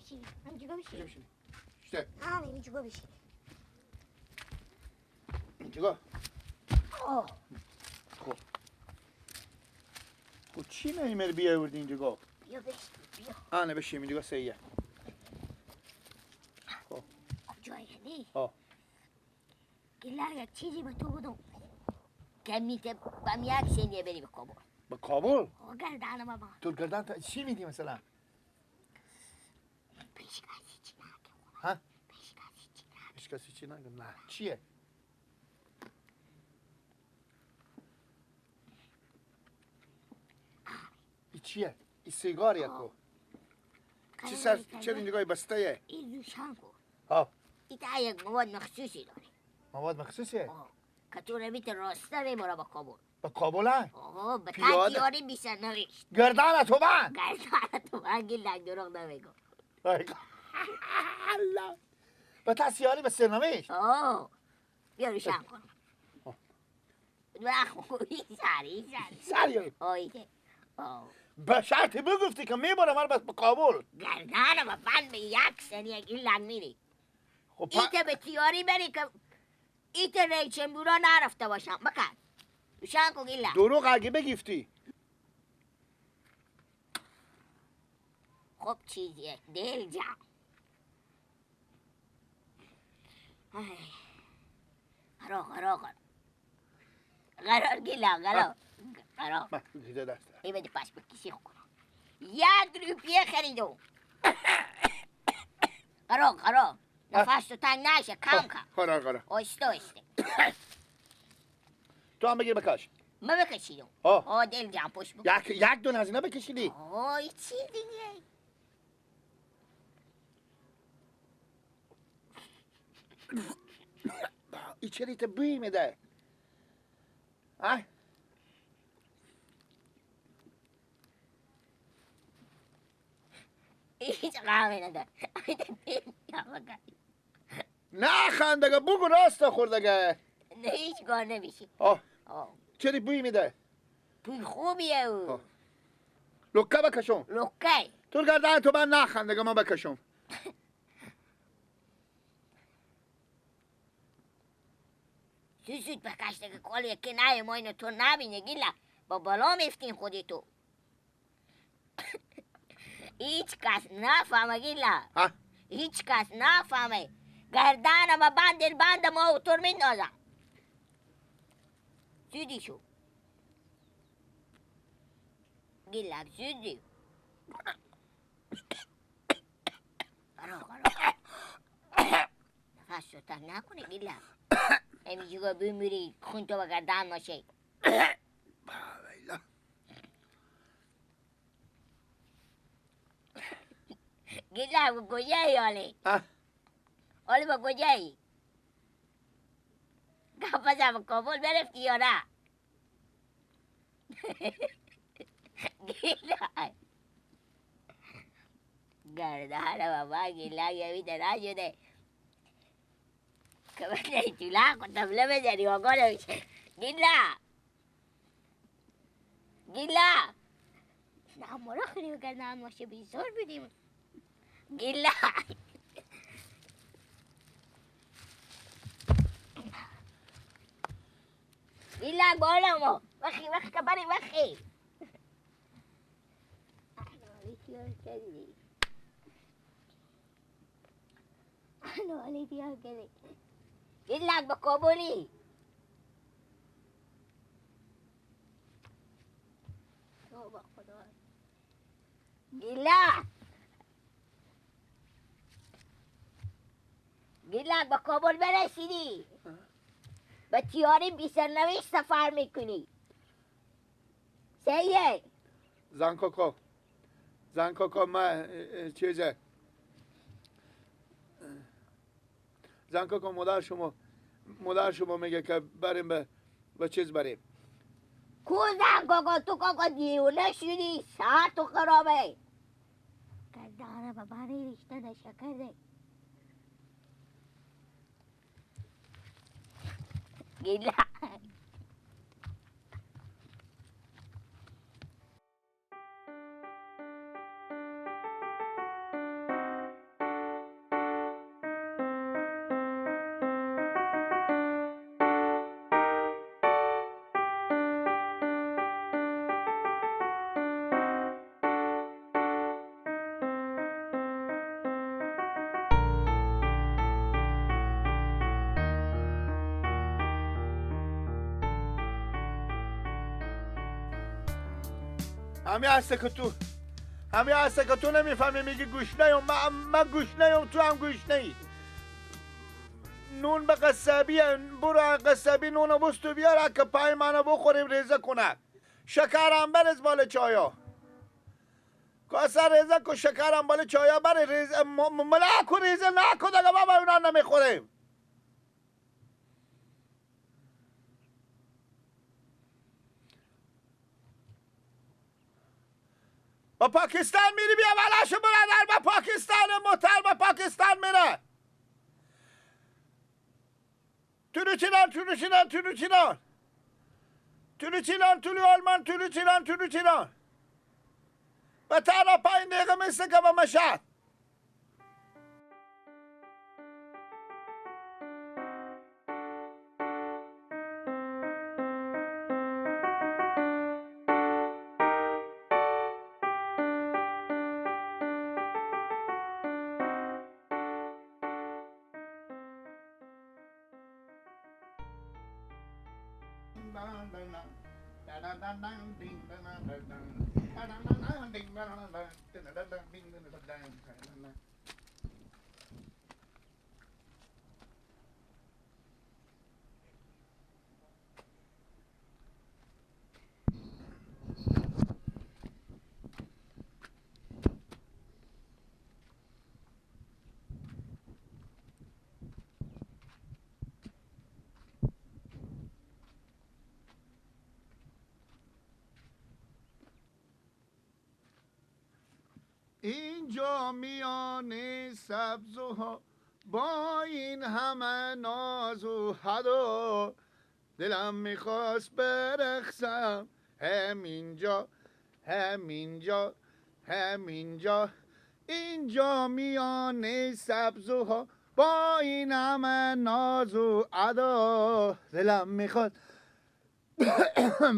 بشین. همینجا بشین. بشین. شته. همینجا بشین. اینجا. آه. خب. خب چی نمیمر بیاوردی اینجا؟ بیا بشین بیا. آنه بشین اینجا سیه. خب. جای نی. آه. گلر یک چیزی به تو بدم. که میته بم یک سنیه بری به کابل. به کابل؟ گردن بابا. تو گردن تا چی میدی مثلا؟ پیش کسی چی نگه. ها؟ پیش کسی چی نگه. پیش کسی چی نگه. نه چیه؟ ای چیه؟ ای سیگار یکو. چی سر چه نگاهی بسته یه؟ این روشن کن. ها. این تا یک مواد مخصوصی داره. مواد مخصوصیه؟ که تو رویت راسته میبره به کابل. به کابل ها؟ آه به تیاری بیسر نوشت. گردن تو من. گردن تو من گیلک دروغ نمیگم. الله. به تیاری به سرنوشت. آه بیا روشن کن. این سری سری. آیده. آه. به شرطی بگفتی که میبرم من به کابل. گردن و بند به یک سنیه گیلک میری. خب ایت به تیاری بری که ایت ریچنبورا نرفته باشم. بکن روشن کن گیلک. دروغ اگه بگفتی. خب چیزیه دل جمع. قرار قرار قرار قرار گیلک قرار قرار. من دیده دست. ای بده پس بکشی کنم. یک روپیه خریدم. قرار قرار. نفس تو تنگ نشه کم کم. قرار قرار. آهسته آهسته. تو هم بگیر بکش. من بکشیدم. آه دل جمع پشت بکن. یک دونه از اینا بکشیدی. آه چی دیگه؟ این چرا ایت بوی میده؟ اه؟ هیچ غمی نداره. نه خندگه بگو راست خوردگه. نه هیچ کار نمیشه. آه چرا بوی میده؟ بوی خوبیه او. لکه بکشم. لکه تو گردن تو من نخندگه من بکشم. زود بکش دیگه کال یکی نه ما اینو تو نبینه گیلا با بالا میفتین خودی تو. هیچ کس نفهمه گیلا. هیچ کس نفهمه. گردن ما بند بند ما تو میندازم. زودی شو گیلا زودی. قرار قرار نفس رو تنگ نکنه گیلا. همینجوری بمیری خون تو به گردن باشه. گیلا با کجایی حالی؟ حالی با کجایی؟ گفت به کابل برفتی یا نه؟ گیلا گردن بابا گیلا یه نشده که من طوله تبله بزنی آقا نمیشه. گیلا گیلا نه مرا خیلی گردن باشه بیزار بودیم. گیلا گیلا بالا ما وخی وخی کبری وخی. گیلا با کابلی. توبه خدا. گیلا گیلا با کابل برسیدی. با تیاری بی سرنوشت سفر میکنی. سیه زن کاکا زن کاکا من چیزه زن کاکا مادر شما میگه که بریم به چیز بریم. کو زن کاکا؟ تو کاکا دیوونه شدی سر تو خرابه. گردانه بابا ریشته نشه کرده. گیلا همین هسته که تو، همین هسته که تو نمیفهمی، میگی گوش نیم. من گوش نیم، تو هم گوش نی. نون به قصابی، برو قصابی نونو بستو بیار که پای منو بخوریم ریزه کنه. شکرم برز بالا چایا. کاسه ریزه که شکرم بالا چایا بر ریزه ملک ریزه نکن دیگه بابا، اونا نمیخوریم. با پاکستان میری بیا ولاشو برادر، با پاکستان متر، با پاکستان میره. تونو چینان تونو چینان تونو چینان تونو چینان تونو آلمان تونو چینان تونو چینان به تنها 5 دقیقه مثل که به مشهد. اینجا میان سبزها با این همه ناز و حدا، دلم میخواست برقصم همینجا همینجا همینجا. اینجا میان سبزها با این همه ناز و ادا، دلم میخواد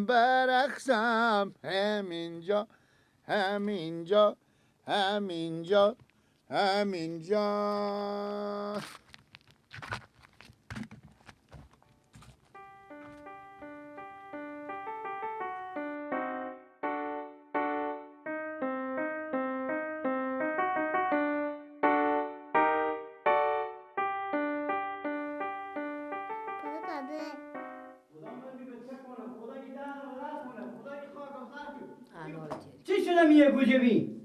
برقصم همینجا همینجا همینجا همینجا. چی شده میه گوجبی؟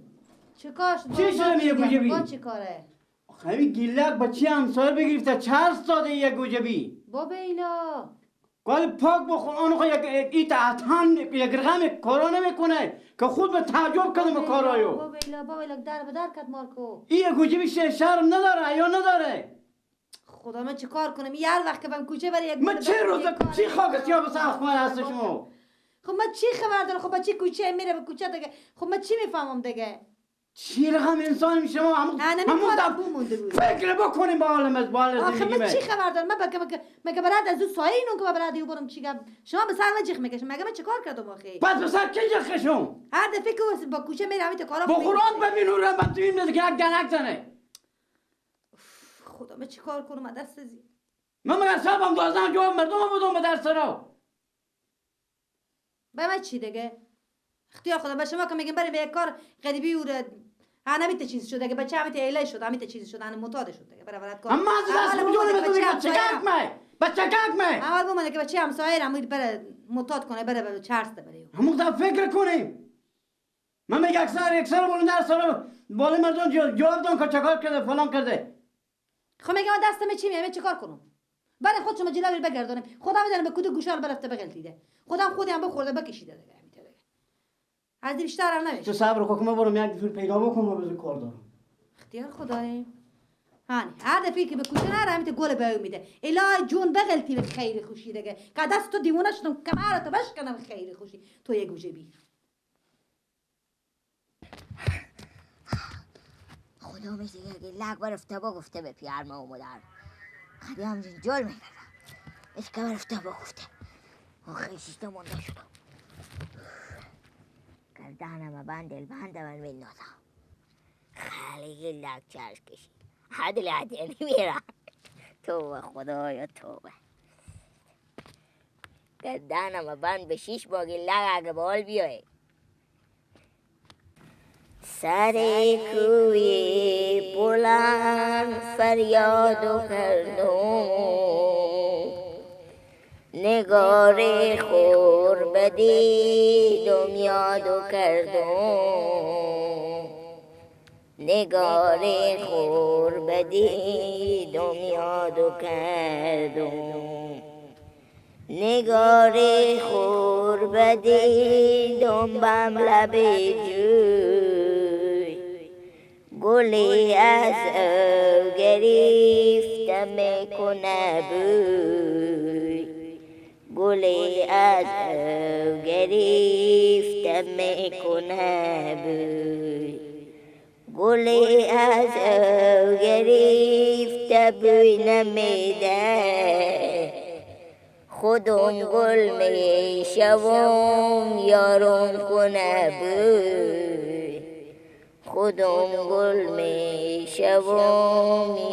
چه کار شد؟ چی شده میه گوجبی؟ با چی کاره؟ همین گیلک بچه همسایه بگرفته 4 ساده یه گوجبی. بابا ایلا گل پاک بخون اونو خو یک ایت اتان یک رقم کارا نمیکنه که خود به تعجب کردم به کارایو. بابا ایلا بابا ایلا در به در کد مارکو. این گوجبی شرم نداره، حیا نداره. خدا من چه کار کنم؟ یه هر وقت که بم کوچه برای یک من چه روز چی خاک سیاه بس اخمر هست شما. خب من چی خبر دارم؟ خب بچه کوچه میره به کوچه دیگه. خب من چی میفهمم دیگه؟ چی رقم انسان میشه ما همون مونده بود. فکر بکنیم با عالم از با عالم آخه من چی خبر دارم؟ من مگه برات از اون سایه اینو که برات دیو برم چی گم شما به سر من جیغ میکشم. مگه من چیکار کردم آخه؟ پس به سر کی جیغ کشم؟ هر دفعه که با کوچه میره همین کارا با قرآن ببین اون رو من تو این که یک دنک زنه. خدا من چیکار کنم دست زی من مگه صاحبم 12 جواب مردم بودم به درس رو. به من چی دیگه؟ اختیار خدا. به شما که میگم بریم به یک کار غریبی او هنمیت چیز شده که بچه همیت ایله شد، همیت چیز شد، هنم معتاد شد دیگه. برای کار اما از دست بجونه بتو میگم چکک می بچه کک می اول بومده که بچه همسایه رو بره معتاد کنه، بره به چرس بره. همون تا فکر کنیم. من میگم اکثر اکثر بولن در سر بالا مردم جواب دادن که چکار کرده فلان کرده. خب میگم دستم چی میگم چیکار کنم؟ برای خود شما جلوی بگردانم. خودم میدونم به کدو گوشار برفته بغلتیده. خودم خودم بخورده بکشیده دیگه. از بیشتر هم نمیشه. تو صبر کن که من برم یک دفعه پیدا بکنم و بزرگ کار دارم. اختیار خداییم. هانی هر دفعه که به کوچه نره همیت گل به او میده. الهی جون بغلتی به خیر خوشی دیگه. که دست تو دیوونه شدم کمر تو بشکنم خیر خوشی. تو یه گوشه بی. خدا میشه که لگ برفته با گفته به پیار ما و مادر. خدی همچین جل میکردم. اس که برفته با گفته. آخه شیشته مونده شدم. گردنم بند بند من میندازم. خیلی لگ چرش کشید. عدل عدل نمیرم. توبه خدایا توبه. گردنم بند به 6 باگی لگ اگه بال بیای. سر کوی بلند فریاد و کردم، نگار خور بدیدم یادو کردم، نگار خور بدیدم یادو کردم، نگار خور بدیدم بم لب جوی، گلی از او گرفتم کنه بوی، گلی از او گرفتم کنه بوی، گلی از او گرفته بوی نمیده، خودم گل میشوم یارم کنه بوی، خودم گل میشوم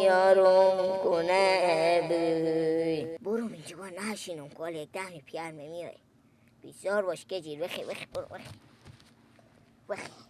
یارم کنه بوی. برو اینجا نشینم کال یک دهمی پیار میای. بیزار باش که جیر. بخی بخی برو بخی بخی.